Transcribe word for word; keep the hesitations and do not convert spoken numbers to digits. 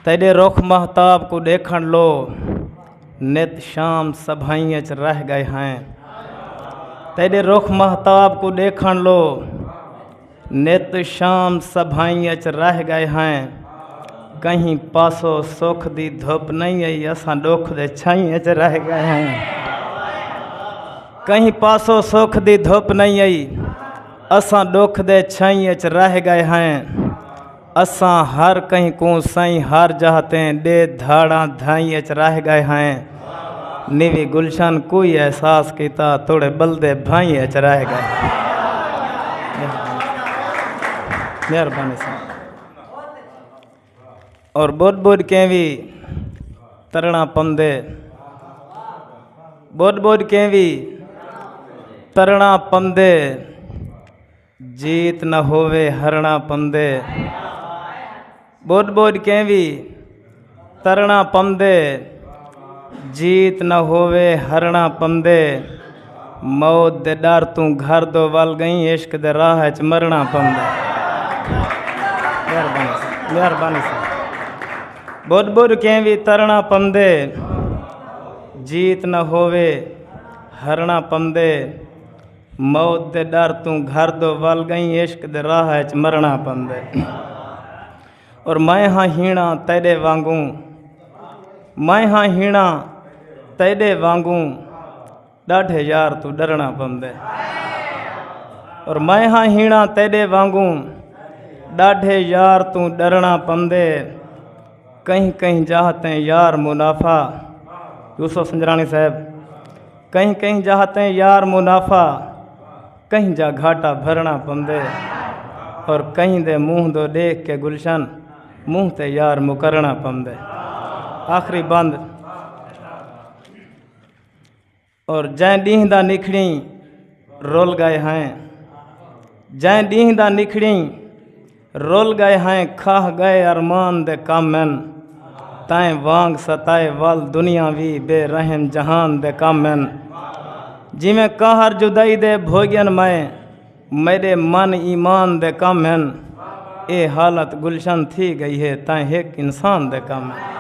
تیݙے رخ مہتاب کوں ݙیکھݨ لو، نت شام سبھائیں اچ رہ ڳئے ہیں۔ تیݙے رخ مہتاب کوں ݙیکھݨ لو، نت شام سبھائیں اچ رہ ڳئے ہیں۔ کہیں پاسو سکھ دی دھپ نہیں آئی، اساں ݙکھ دے چھائیں اچ رہ ڳئے ہیں۔ کہیں پاسو سکھ دی دھپ نہیں آئی، اساں ݙکھ دے چھائیں اچ رہ ڳئے ہیں۔ اساں ہر کہیں کوں سائیں ہر جاہ تیں ݙے دھاڑاں دھائیں اچ رہ ڳئے ہیں۔ نیوی گلشن کوئی احساس کیتا، توڑے ٻلدے بھائیں اچ رہ ڳئے۔ مہربانی سائیں۔ اور ٻݙ ٻݙ کے وی ترݨا پندے، ٻݙ ٻݙ کے وی ترݨا پندے، جیت نہ ہووے ہرݨا پندے۔ ٻݙ ٻݙ کے وی ترݨا پندے، جیت نہ ہووے ہرݨا پندے۔ موت دے ݙر توں گھر دو ول ڳئیں، عشق دے راہ اچ مرݨا پندے۔ مہربانی سائیں، مہربانی سائیں۔ ٻݙ ٻݙ کے وی ترݨا پندے، جیت نہ ہووے ہرݨا پندے۔ موت دے ݙر توں گھر دو ول ڳئیں، عشق دے راہ اچ مرݨا پندے۔ اور میں ہاں ہیݨا تیݙے وانگوں، میں ہاں ہیݨا تیݙے وانگوں، ݙاڈھے یار توں ݙرݨا پندے۔ اور میں ہاں ہیݨا تیݙے وانگوں، ݙاڈھے یار توں ݙرݨا پندے۔ کہیں کہیں جاہ تیں یار منافع، یوسف سنجرانی صاحب، کہیں کہیں جاہ تیں یار منافع، کہیں جا گھاٹا بھرݨا پندے۔ اور کہیں دے منہ دو ݙیکھ کے گلشن، منہ تے یار مکرݨا پندے۔ آخری بند۔ اور جئیں ݙینہہ دا نکھڑیں رل ڳئے ہیں، جئیں ݙینہہ دا نکھڑیں رل ڳئے ہیں، کھاہ ڳئے ارمان دے کم ہن۔ تائیں وانگ ستائے ول دنیا وی بے رحم جہان دے کم ہن۔ جیویں قہر جدائی دے بھوڳین میں، میݙے من ایمان دے کم ہن۔ اے حالت گلشن تھی ڳئی ہے، تائیں ہک انسان دے کم ہن۔